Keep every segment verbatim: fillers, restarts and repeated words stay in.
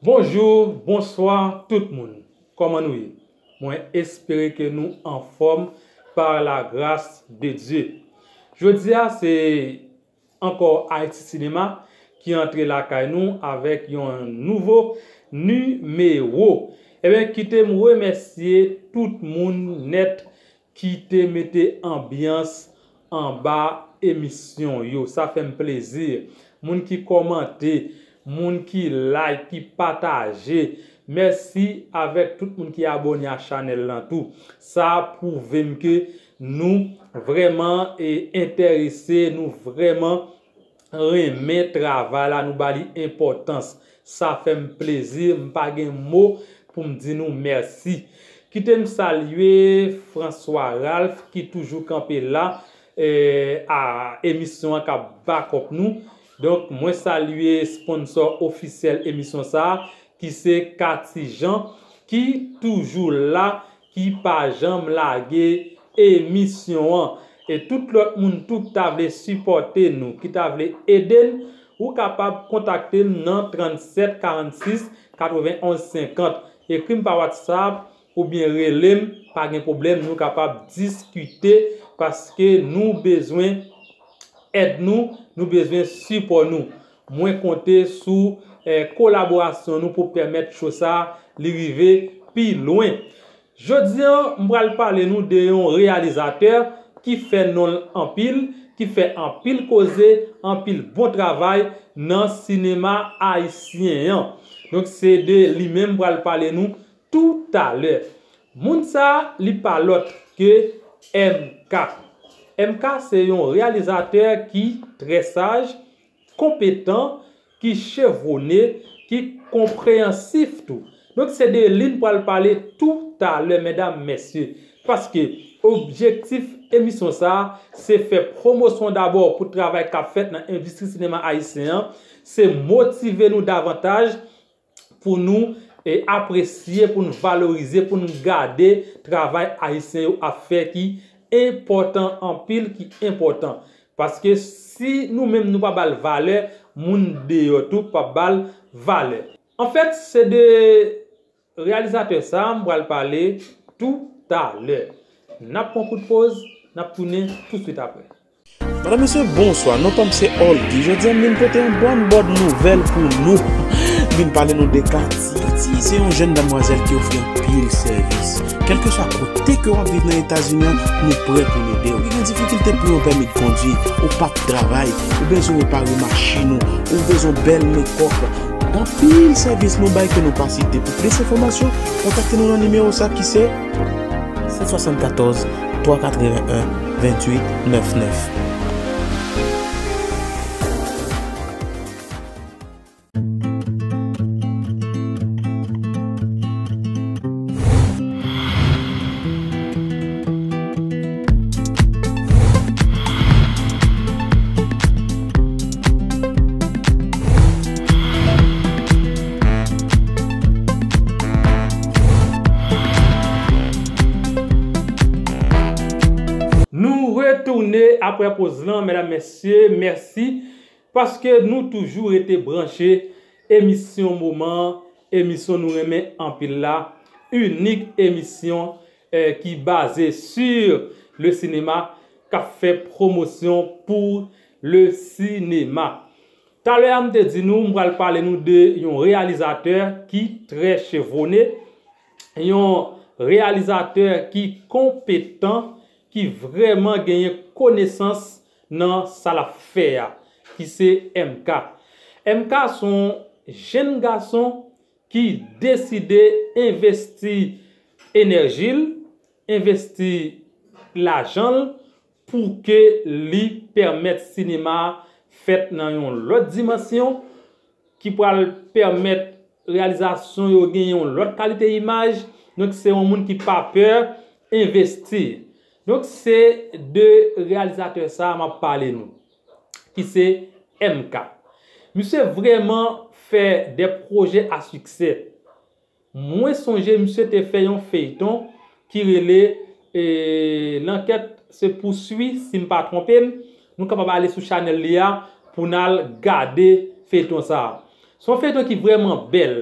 Bonjou, bonswa tout moun. Kòman nou ye? Mwen espere ke nou anfòm par la grâce de Dieu. Jodi a se ankò Haïti Cinéma ki antre lakay nou avèk yon nouvo nimewo. Ebyen, kite m remèsye tout moun nèt ki te mete anbyans anba emisyon yo. Sa fè m plezi. Moun ki kòmante, moun ki like, ki pataje. Mèsi avèk tout moun ki abòne a chanèl lan tou. Sa pwouve m ke nou vrèman e enterese, nou vrèman renmen travay la, nou ba li enpòtans. Sa fè m plezi, m pa gen mo pou m di nou mèsi. Kite m salye François Ralph ki toujou kanpe la, eh, a emisyon an k ap back up nou. Donk, mwen salye sponsò ofisyèl emisyon sa a, ki se Cathy Jean, ki toujou la, ki pa janm lage emisyon an. E tout lòt moun tou ki ta vle sipòte nou, ki ta vle ede n, ou kapab kontakte m nan tranntsèt karannsis katrevenonz senkant. Ekri m pa WhatsApp oubyen rele m, pa gen pwoblèm, nou kapab diskite paske nou bezwen èd nou, nou bezwen sipò nou. Mwen konte sou, eh, kolaborasyon nou pou pèmèt cho sa a li rive pi lwen. Jodi a, m pral pale nou de yon reyalizatè ki fè non l anpil, ki fè anpil koze, anpil bon travay nan sinema ayisyen an. Donk, se de li menm m pral pale nou toutalè. Moun sa a, li pa lòt ke M K. M K se yon reyalizatè ki trè saj, konpetan, ki chevwonnen, ki konpreyansif tou. Donk, se de li n pral pale toutalè, medam, mesye. Paske objektif emisyon sa a, se fè pwomosyon dabò pou travay k ap fèt nan endistri sinema ayisyen an, se motive nou davantaj pou nou, e, apresye, pou n valorize, pou n gade travay ayisyen yo ap fè ki enpòtan anpil, ki enpòtan. Paske si nou menm nou pa ba l valè, moun deyò tou p ap ba l valè. Anfèt, se de reyalizatè sa a m pral pale toutalè. N ap pran kout poz, n ap tounen tousuit apre. Madam, mesye, bonswa. Non pa m se Oldy. Jodi a, m vin pote yon bòn bòn nouvèl pou nou. M vin pale nou de Cathy. Cathy se yon jèn damwazèl ki ofri anpil sèvis. Kèlkeswa kote ke w ap viv nan Etazini an, nou prè pou n ede w. Ou gen difikilte pou yon pèmi de kondwi, ou pa t travay, ou bezwen repare machin ou, ou bezwen bèl mekòp. Anpil sèvis nou bay ke nou pa site. Pou plis enfòmasyon, kontakte nou nan nimewo sa ki se sèt swasannkatòz, twa katrevenn, ventuit nèf nèf. Nou retounen apre poz lan, medam, mesye, mèsi paske nou toujou rete branche emisyon moman, emisyon nou renmen anpil la, inik emisyon, eh, ki baze sur le cinéma, k ap fè pwomosyon pou le cinéma. Talè a, m te di nou, m pral pale nou de yon reyalizatè ki trè chevwonnen, yon reyalizatè ki konpetan, ki vrèman genyen konesans nan sa l ap fè a, ki se M K. M K se yon jèn gason ki deside envesti enèji l, envesti lajan l pou ke li pèmèt sinema a fèt nan yon lòt dimansyon, ki pral pèmèt reyalizasyon yo gen yon lòt kalite imaj. Donk, se yon moun ki pa pè envesti. Donk, se de reyalizatè sa a m ap pale nou, ki se M K. Misye vrèman fè de pwojè a siksè. Mwen sonje misye te fè yon feyton ki rele, eh, L'enquête se poursuit, si m pa twonpe m. Nou kapab ale sou chanèl li a pou n al gade feyton sa a. Se yon feyton ki vrèman bèl.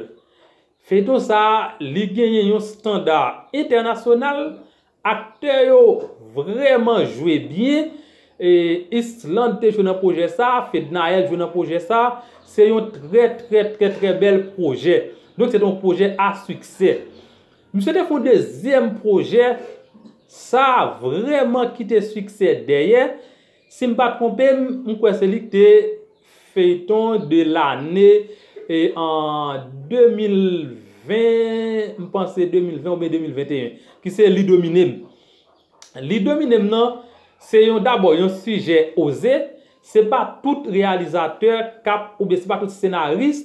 Feyton sa a, li genyen yon standa entènasyonal. Aktè yo vrèman jwe byen. E, Island te jwe nan pwojè sa, Fednaelle jwe nan pwojè sa. Se yon trè, trè, trè, trè bèl pwojè. Donk, se te yon pwojè a siksè. Misye te fè yon dezyèm pwojè, sa vrèman kite siksè dèyè. Si m pa twonpe m, m kwè se li ki te feyton de lane e an de mil ven, m panse de mil ven oubyen de mil venteyen, ki se Li Domine m. Li Domine m nan, se yon, dabò, yon sijè oze. Se pa tout reyalizatè k ap, oubyen se pa tout senaris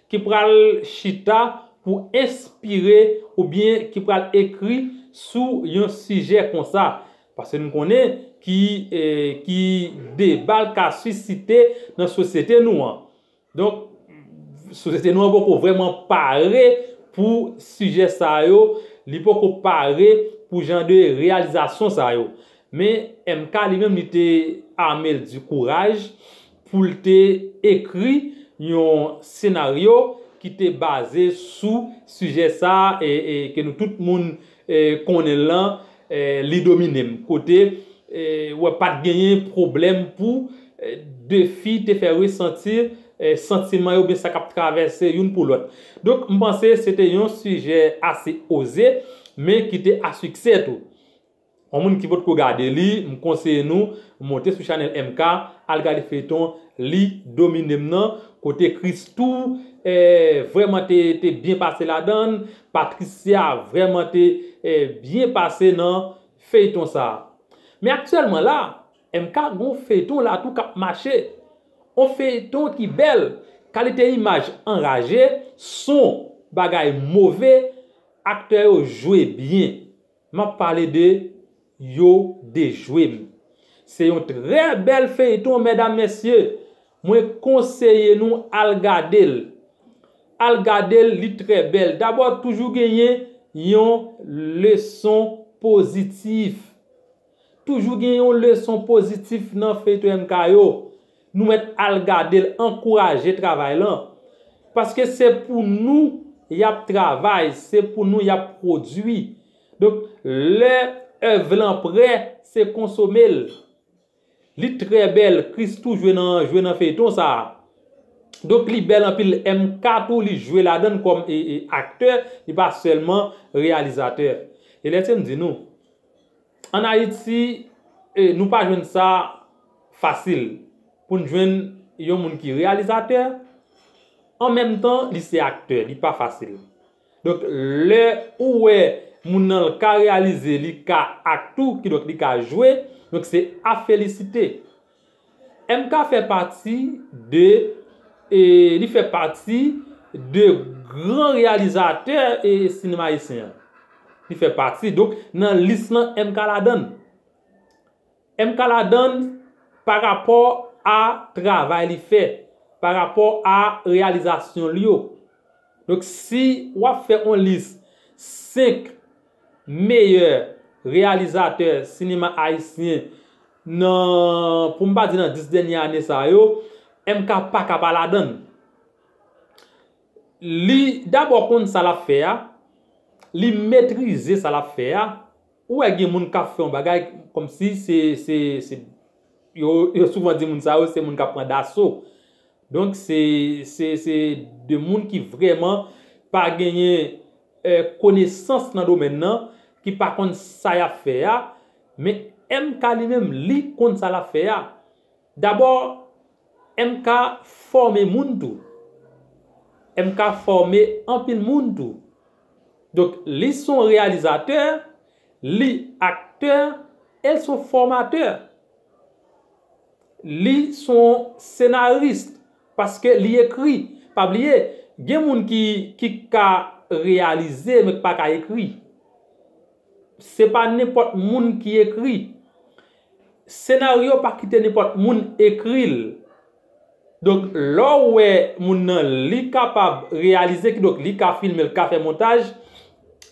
ki pral chita pou enspire oubyen ki pral ekri sou yon sijè konsa. Paske nou konnen ki, eh, ki deba l ka sisite nan sosyete nou an. Donk, sosyete nou an poko vrèman pare pou sijè sa yo, li poko pare pou jan de reyalizasyon sa yo. Men M K li menm, li te ame l di kouraj pou l te ekri yon senaryo ki te baze sou sijè sa e, e ke nou tout moun, e, konnen l lan, e, Li Domine m. Kote, e, wè, pa t genyen pwoblèm pou, e, de fi te fè resanti, e, santiman yo oubyen sa k ap travèse youn pou lòt. Donk, m panse se te yon sijè ase oze, men ki te a siksè tou. Yon moun ki potko gade li, m konseye nou monte sou chanèl M K, al gade feyton Li Domine m nan, kote Christoo, eh, vrèman te, te byen pase ladan l, Patricia vrèman te, eh, byen pase nan feyton sa a. Men aktyèlman la, M K gen yon feyton la tou k ap mache. Yon feyton ki bèl, kalite imaj anraje, son bagay move, aktè yo jwe byen. M ap pale de Yo Dejwe m. Se yon trè bèl feyton, medam, mesye. Mwen konseye nou al gade l. Al gade l, li trè bèl. Dabò, toujou genyen yon leson pozitif. Toujou gen yon leson pozitif nan feyton M K yo. Nou mèt al gade l, ankouraje travay lan. Paske se pou nou y ap travay, se pou nou y ap pwodui. Donk, lè èv lan prè, se konsome l. Li trè bèl, Christoo jwe nan, jwe nan feyton sa a. Donk, li bèl anpil. M K tou, li jwe ladan l kòm, e, e, aktè, li pa sèlman reyalizatè. E lèse m di nou, ann Ayiti, e, nou pa jwenn sa fasil. Pou n jwenn yon moun ki reyalizatè, an menm tan, li se aktè, li pa fasil. Donk, lè ou wè moun nan l ka reyalize, li ka ak tou, kidonk li ka jwe, donk se a felisite. M K fè pati de, e, li fè pati de gran reyalizatè e sinema ayisyen an. Li fè pati, donk, nan lis lan M K ladan l. M K ladan l pa rapò a travay li fè, pa rapò a reyalizasyon l yo. Donk, si w ap fè yon lis senk meyè reyalizatè sinema ayisyen nan, pou m pa di nan dis dènye ane sa yo, M K pa ka pa ladan l. Li dabò konn sa l ap fè a, li metrize sa l ap fè a. Ou wè gen moun k ap fè yon bagay kòmsi se, se, se, yo, yo souvan di moun sa yo se moun k ap pran daso. Donk, se, se, se de moun ki vrèman pa genyen, eh, konesans nan domèn nan, ki pa konn sa y ap fè a, men M K li menm, li konn sa l ap fè a. Dabò, M K fòme moun tou. M K fòme anpil moun tou. Donk, li se yon reyalizatè, li aktè, e l se yon fòmatè. Li se yon senaris, paske li ekri. Pa bliye, gen moun ki, ki ka reyalize, men ki pa ka ekri. Se pa nenpòt moun ki ekri. Senaryo pa kite nenpòt moun ekri l. Donk, lè w wè moun nan, li kapab reyalize, kidonk li ka filme, li ka fè montaj,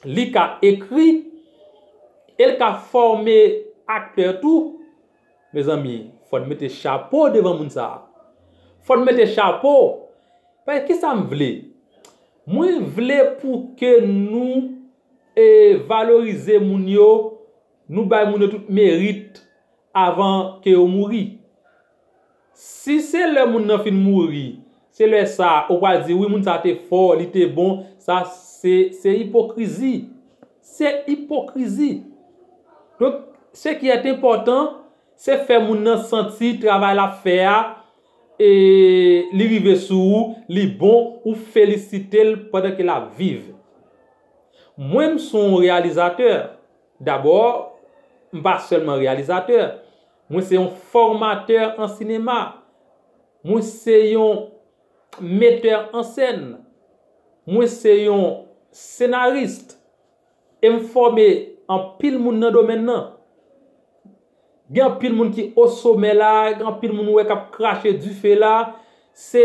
li ka ekri, e l ka fòme aktè tou, mezanmi, fò n mete chapo devan moun sa a. Fò n mete chapo. Paske kisa m vle? Mwen vle pou ke nou e valorize moun yo, nou bay moun yo tout merit avan ke yo mouri. Si se lè moun nan fin mouri, se lè sa ou pral di wi moun sa te fò, li te bon, sa se se ipokrizi. Se ipokrizi. Donk, ce qui est important, se fè moun nan santi travay l ap fè a e li rive sou ou, li bon, ou felisite l pandan ke l ap viv. Mwen m se yon reyalizatè. Dabò, m pa sèlman reyalizatè. Mwen se yon fòmatè an sinema. Mwen se yon metè an sèn. Mwen se yon senaris. E m fòme anpil moun nan domèn nan. Gen anpil moun ki osomè la, gen anpil moun ou wè k ap krache dife la, se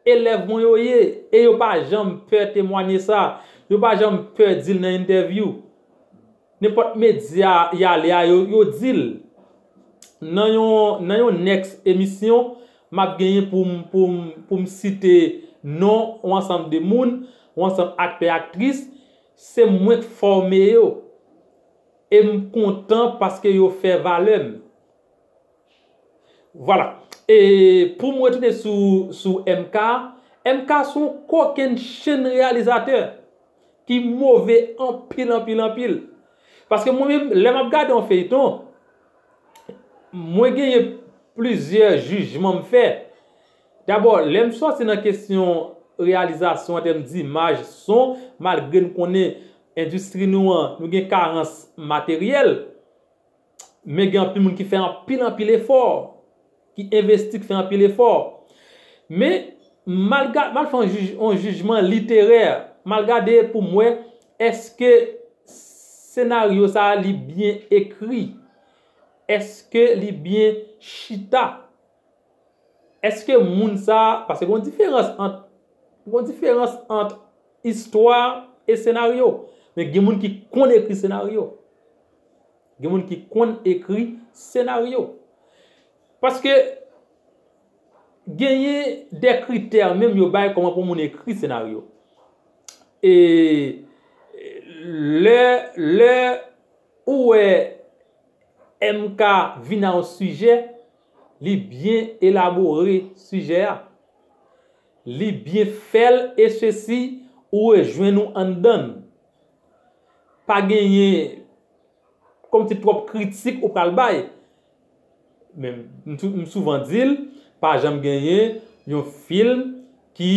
elèv mwen yo ye, e yo pa janm pè temwanye sa, yo pa janm pè di l nan entèvyou. Nenpòt medya y ale a, yo, yo di l. Nan yon, nan yon next emisyon, m ap genyen pou m, pou m, pou m site non yon ansanm de moun, yon ansanm aktè, aktris, se mwen k fòme yo. E m kontan paske yo fè valè m. Vwala. E pou m retounen sou, sou M K, M K se yon kokenn chenn reyalizatè ki move anpil, anpil, anpil. Paske mwen menm, lè m ap gade yon feyton, mwen genyen plizyè jijman m fè. Dabò, lè m sòti nan kesyon reyalizasyon an tèm dimaj, son, malgre n konnen endistri nou an, nou gen karans materyèl, men gen anpil moun ki fè anpil, anpil efò, ki envesti, ki fè anpil efò. Men, m al ga-, m al fè yon jij-, yon jijman literè, m al gade pou m wè èske senaryo sa a li byen ekri, èske li byen chita. Èske moun sa, paske gen yon diferans ant, gen yon diferans ant istwa e senaryo. Men gen moun ki konn ekri senaryo. Gen moun ki konn ekri senaryo. Paske genyen de kritè menm yo bay kòman pou moun ekri senaryo. E lè, lè ou wè M K vin a yon sijè, li byen elabore sijè a. Li byen fè l e sesi ou rejwenn ou anndan l. Pa genyen kòmsi twòp kritik ou pral bay. Men m, m souvan di l, pa janm genyen yon fim ki,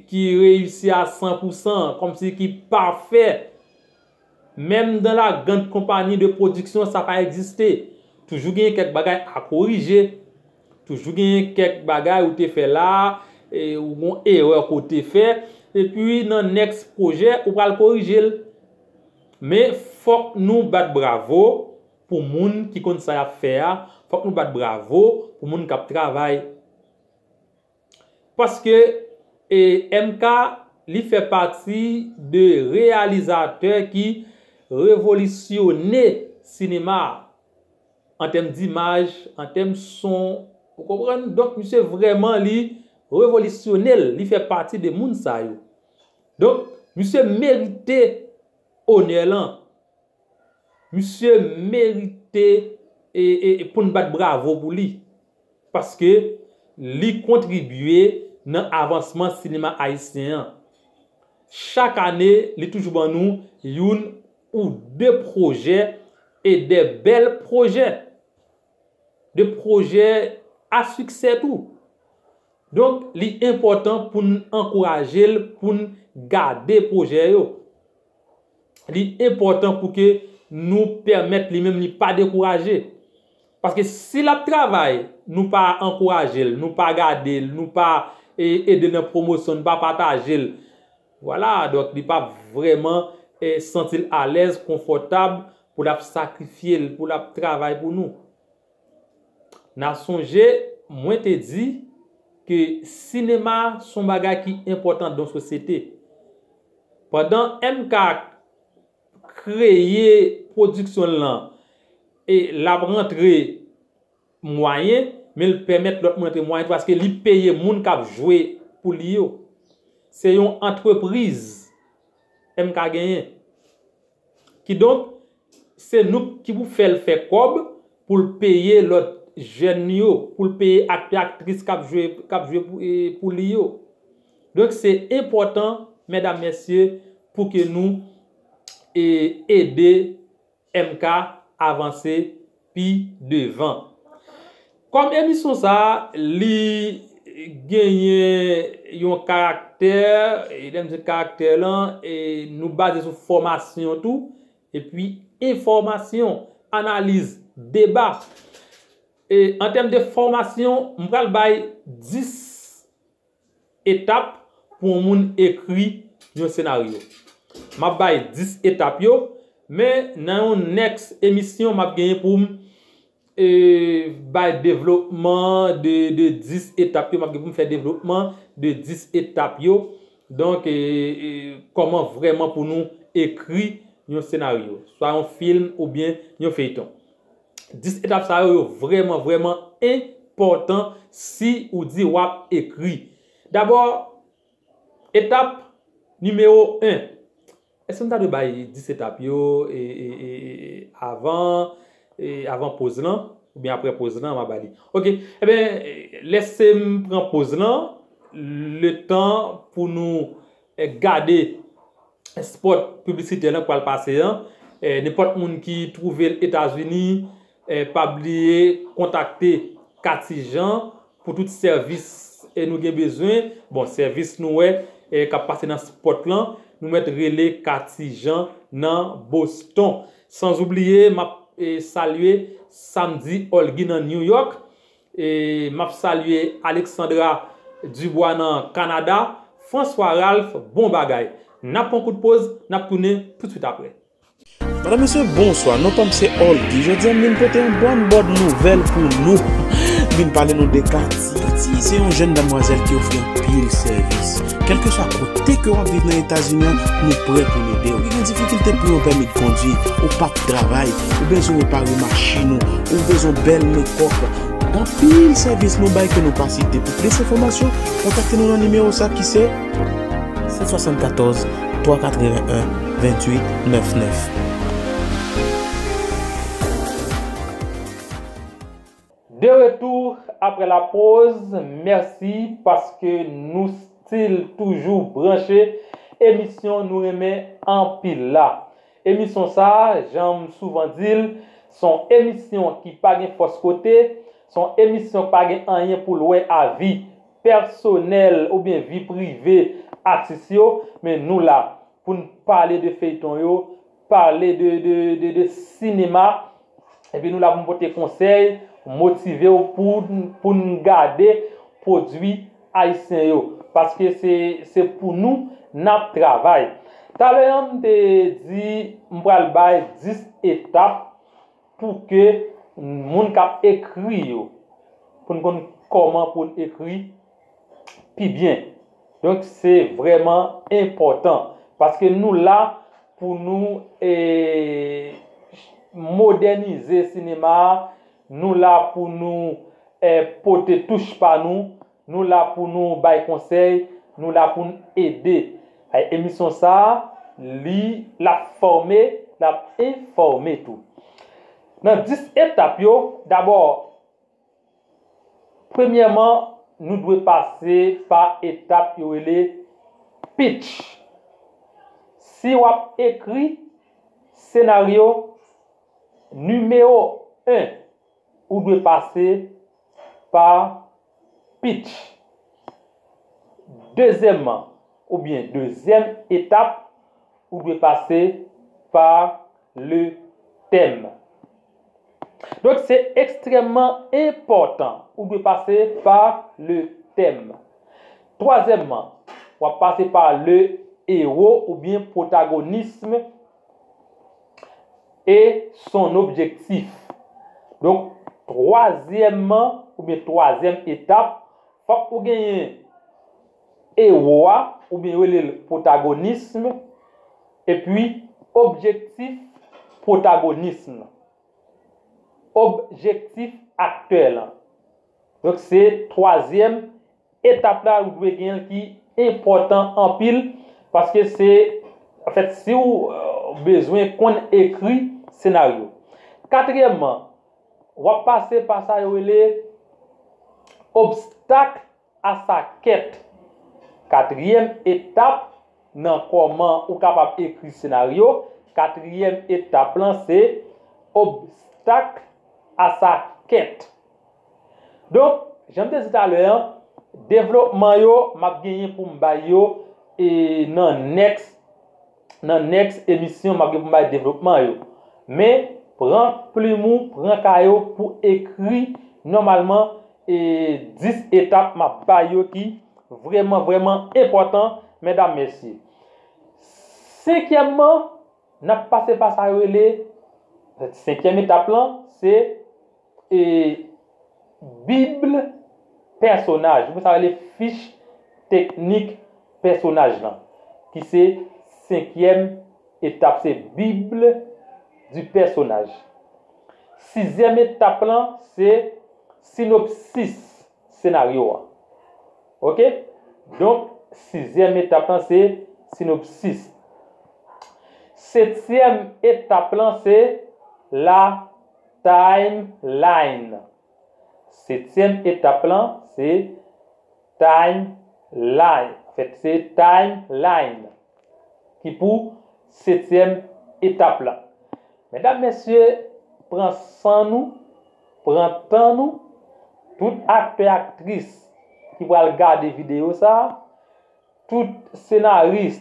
ki reyisi a san pou san, kòmsi ki pafè. Menm dans la grande compagnie de production, sa pa egziste. Toujou genyen kèk bagay a korije. Toujou genyen kèk bagay ou te fè la, e, ou gon erè ke w te fè. Epi nan next pwojè, ou pral korije l. Men fòk nou bat bravo pou moun ki konn sa y ap fè a. Fòk nou bat bravo pou moun k ap travay. Paske e, M K, li fè pati de reyalizatè ki revolisyone sinema a, an tèm dimaj, an tèm son, ou konprann? Donk, misye vrèman, li revolisyone l, li fè pati de moun sa yo. Donk, misye merite onè lan. Misye merite e, e, e pou n bat bravo pou li. Paske li kontribye nan avansman sinema ayisyen an. Chak ane, li toujou ban nou youn ou de pwojè e de bèl pwojè. De pwojè a siksè tou. Donk, li enpòtan pou n ankouraje l, pou n gade pwojè yo. Li enpòtan pou ke nou pèmèt li menm li pa dekouraje. Paske si l ap travay, nou pa ankouraje l, nou pa gade l, nou pa e, ede l nan pwomosyon, nou pa pataje l, vwala, donk li p ap vrèman e, santi l alèz, konfòtab pou l ap sakrifye l, pou l ap travay pou nou. N a sonje, mwen te di ke sinema se yon bagay ki enpòtan dan sosyete. Pandan M K kreye pwodiksyon l lan e l ap rantre mwayen, men l pèmèt lòt moun rantre mwayen tou paske li peye moun k ap jwe pou li yo. se yon antrepriz M K genyen. Kidonk, se nou ki pou fè l fè kòb pou l peye lòt jèn yo, pou l peye aktè, aktris k ap jwe, k ap jwe pou, e, pou li yo. Donk, se enpòtan, medam, mesye, pou ke nou, e, ede M K avanse pi devan. Kòm emisyon sa a, li genyen yon karaktè, e lè m di karaktè lan, e nou baze sou fòmasyon tou, epi enfòmasyon, analiz, deba. E an tèm de fòmasyon, m pral bay dis etap pou yon moun ekri yon senaryo. M ap bay dis etap yo, men nan yon next emisyon, m ap genyen pou m, e, bay devlopman de, de dis etap yo, m ap gen pou m fè devlopman de dis etap yo. Donk, e, e, kòman vrèman pou nou ekri yon senaryo, swa yon fim oubyen yon feyton. Dis etap sa yo, yo vrèman, vrèman enpòtan si ou di w ap ekri. Dabò, etap nimewo en. Èske m ta dwe bay dis etap yo, e, e, e, e, avan, e, avan poz lan, oubyen apre poz lan, m a ba li? Oke, ebyen, e, lèse m pran poz lan, letan pou nou, e, gade spot piblisitè lan k pral pase an. E, nenpòt moun ki twouve l Etazini, e, pa bliye kontakte Katijan pou tout sèvis, e, nou gen bezwen. Bon, sèvis nou wè, e, k ap pase nan spot lan, nou mèt rele Katijan nan Boston. Sanzoubliye, m ap, e, salye Samdi Olgi nan New York. E m ap salye Alexandra Dubois nan Kanada, François Ralph, bon bagay. N ap pran kout poz, n ap tounen toutswit apre. Madam, mesye, bonswa. Non pa m se Olgi. Jodi a, m vin pote yon bòn bòn nouvèl pou nou. M vin pale nou de Kati. Kati se yon jèn damwazèl ki ofri anpil sèvis. Kèlkeswa kote ke w ap viv nan Etazini an, nou prè pou n ede w. Ou gen difikilte pou yon pèmi de kondwi, ou p ap travay, ou bezwen repare machin ou, ou bezwen bèl mekòp. Anpil sèvis nou bay ke nou pa site. Pou plis enfòmasyon, kontakte nou nan nimewo sa ki se sèt swasannkatòz, twa katrevenn, venntuit nèf nèf. De retour après la pause, mèsi paske nou still toujou branche emisyon nou renmen anpil la. Emisyon sa a, jan m souvan di l, se yon emisyon ki pa gen fòs kote, se yon emisyon ki pa gen anyen pou l wè a vi pèsonèl oubyen vi prive atis yo, men nou la pou n pale de feyton yo, pale de, de, de, de sinema, epi nou la pou n pote konsèy, motive w pou, pou n gade pwodui ayisyen yo. Paske se, se pou nou n ap travay. Talè a, m te di m pral bay dis etap pou ke moun k ap ekri yo, pou n konn kòman pou n ekri pi byen. Donk, se vrèman enpòtan, paske nou la pou nou, e, modènize sinema a, nou la pou nou, e, pote touch pa nou, nou la pou nou bay konsèy, nou la pou n ede. Ay, emisyon sa a, li, l ap fòme, l ap enfòme tou. Nan dis etap yo, dabò, premyèman, nou dwe pase pa etap yo rele pitch. Si w ap ekri senaryo, nimewo en, ou dwe pase pa pitch. Dezyèmman, oubyen dezyèm etap, ou dwe pase pa le tèm. Donk, se ekstrèmman enpòtan. Ou dwe pase pa le tèm. Twazyèmman, w ap pase pa le héros oubyen protagonisme et son objectif. Donk, twazyèmman, oubyen twazyèm etap, fòk ou genyen ewo a, oubyen yo rele l protagonisme, epi objektif protagonisme. Objektif aktè lan. Donk, se twazyèm etap la, ou dwe gen l ki enpòtan anpil, paske se, anfèt, si w euh, bezwen konn ekri senaryo. Katriyèmman, w ap pase pa sa yo rele obstak a sa kèt. Katriyèm etap nan kòman ou kapab ekri senaryo, katriyèm etap lan se obstak a sa kèt. Donk, jan m te di talè an, devlopman yo m ap genyen pou m bay yo e nan next nan next emisyon m ap gen pou m bay devlopman yo. Men, pran plim ou, pran kay ou pou ekri nòmalman e dis etap m ap bay yo ki vrèman, vrèman enpòtan, medam, mesye. Senkyèmman, n ap pase pa sa yo rele, senkyèm etap lan, se e Bib pèsonaj, oubyen sa rele fich teknik pèsonaj lan, ki se senkyèm etap, se Bib di pèsonaj. Sizyèm etap lan, se sinopsis senaryo a. Oke? Donk, sizyèm etap lan, se sinopsis. Setyèm etap lan, se la timeline. Setyèm etap lan, se timeline. Anfèt, se timeline ki pou setyèm etap lan. Medam, mesye, pran san nou, pran tan nou, tout aktè, aktris ki pral gade videyo sa, tout senaris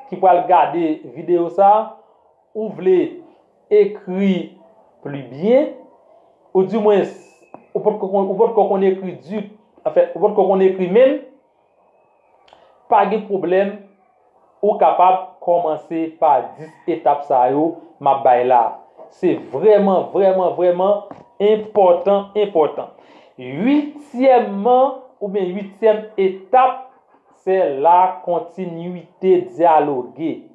ki pral gade videyo sa, ou vle ekri pli byen, ou dimwens, ou potko konn, ou potko konn ekri di, anfèt, ou potko konn ekri menm, pa gen pwoblèm, ou kapab kòmanse pa dis etap sa yo m ap bay la. Se vrèman, vrèman, vrèman enpòtan, enpòtan. Uityèmman, oubyen uityèm etap, se la kontinuité dialoguée.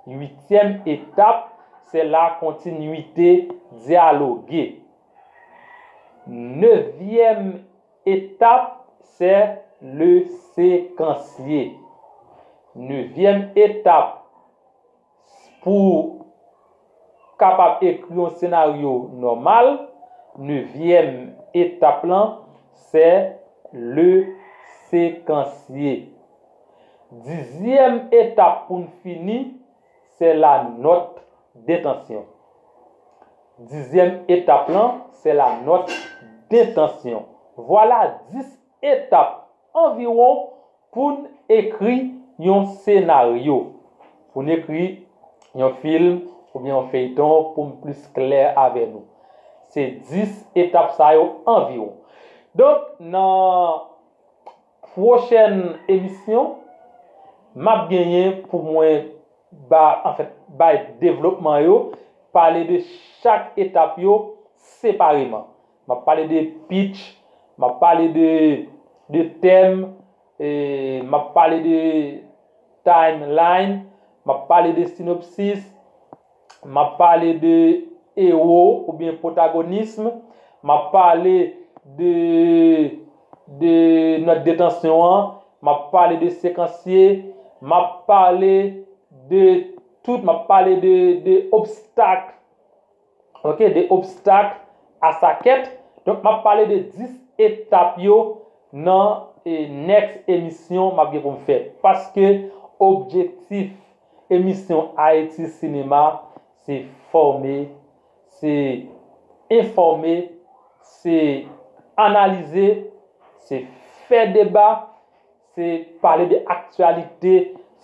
Uityèm etap, se la kontinuité dialoguée. Nevyèm etap, se le séquencier. Nevyèm etap, pou kapab ekri yon senaryo nòmal, nevyèm etap lan, se le séquencier. Dizyèm etap pou n fini, se la note d'intention. Dizyèm etap lan, se la note d'intention. Vwala dis etap anviwon pou n ekri yon senaryo, pou n ekri yon fim oubyen yon feyton, pou m plis klè avè nou. Se dis etap sa yo anviwon. Donk, nan pwochèn emisyon, m ap genyen pou mwen ba, anfèt, bay devlopman yo, pale de chak etap yo separeman. M ap pale de pitch, m ap pale de, de tèm, e m ap pale de timeline, m ap pale de sinopsis, m ap pale de ewo oubyen pwotagonism, m ap pale de, de note d'intention an, m ap pale de séquencier, m ap pale de tout, m ap pale de, de obstak, ok, de obstak a sa kèt. Donk, m ap pale de dis etap yo nan e, next emisyon m ap gen pou m fè. Paske objektif emisyon Ayiti Sinema, se fòme, se enfòme, se analize, se fè deba, se pale de aktyalite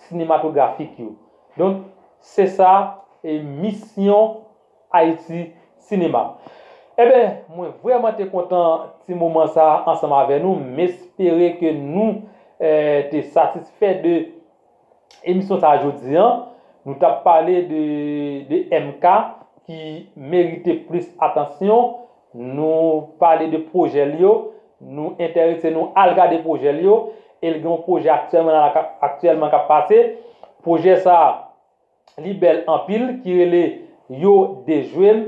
sinematografik yo. Donk, se sa e misyon Ayiti Sinema. Eben, mwen vrèman te kontan ti moman sa ansanm avè nou. M espere ke nou e, te satisfè de emisyon sa a jodi an. Nou t ap pale de, de M K ki merite plis atansyon. Nou pale de pwojè l yo. Nou enterese nou al gade pwojè l yo. E l gen yon pwojè aktyèlman la k ap, aktyèlman k ap pase. Pwojè sa a, li bèl anpil, ki rele Yo Dejwe M.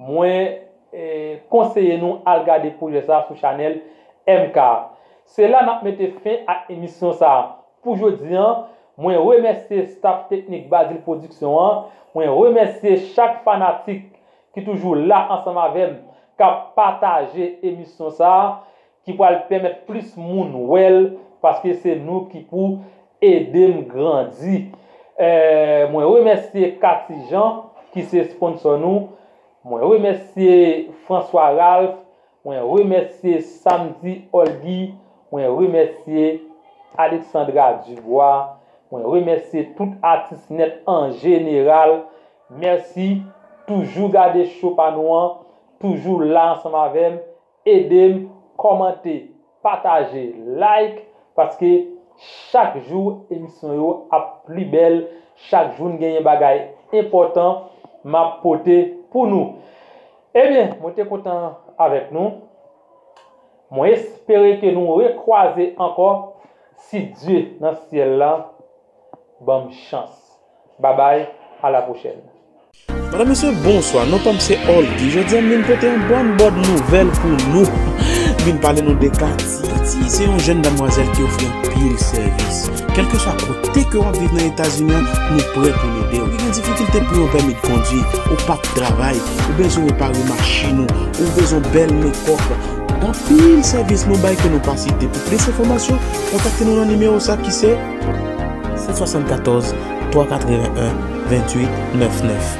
Mwen e, konseye nou al gade pwojè sa a sou chanèl M K a. Se la n ap mete fen ak emisyon sa a. pou jodi an. Mwen remèsye staff teknik Bazil Production an. Mwen remèsye chak fanatik ki toujou la ansanm avè m, k ap pataje emisyon sa a, ki pral pèmèt plis moun wè l, paske se nou ki pou ede m grandi. Eh, mwen remèsye Cathy Jean, ki se sponsò nou. Mwen remèsye François Ralph. Mwen remèsye Samedi Olgy. Mwen remèsye Alexandra Dubois. Mwen remèsye tout atis nèt an jeneral. Mèsi. Toujou gade show pa nou an. Toujou la ansanm avè m. Ede m kòmante, pataje, like, paske chak jou emisyon yo ap pli bèl, chak jou n genyen bagay enpòtan m ap pote pou nou. Ebyen, mwen te kontan avèk nou. Mwen espere ke nou rekwaze ankò, si Dye nan syèl la ban m chans. Babay, a la pwochèn. Madam, mesye, bonswa. Non pa m se Olgy. Jodi a, m vin pote yon bòn bòn nouvèl pou nou. M vin pale nou de Cathy. Cathy se yon jèn damwazèl ki ofri anpil sèvis. Kèlkeswa kote ke w ap viv nan Etazini an, nou prè pou n ede w. Ou gen difikilte pou yon pèmi de kondwi, ou pa t travay, ou bezwen repare machin ou, ou bezwen bèl mekòp. Gen anpil sèvis nou bay ke nou pa site. Pou plis enfòmasyon, kontakte nou nan nimewo sa ki se sèt swasannkatòz, twa katrevenn, venntuit nèf nèf.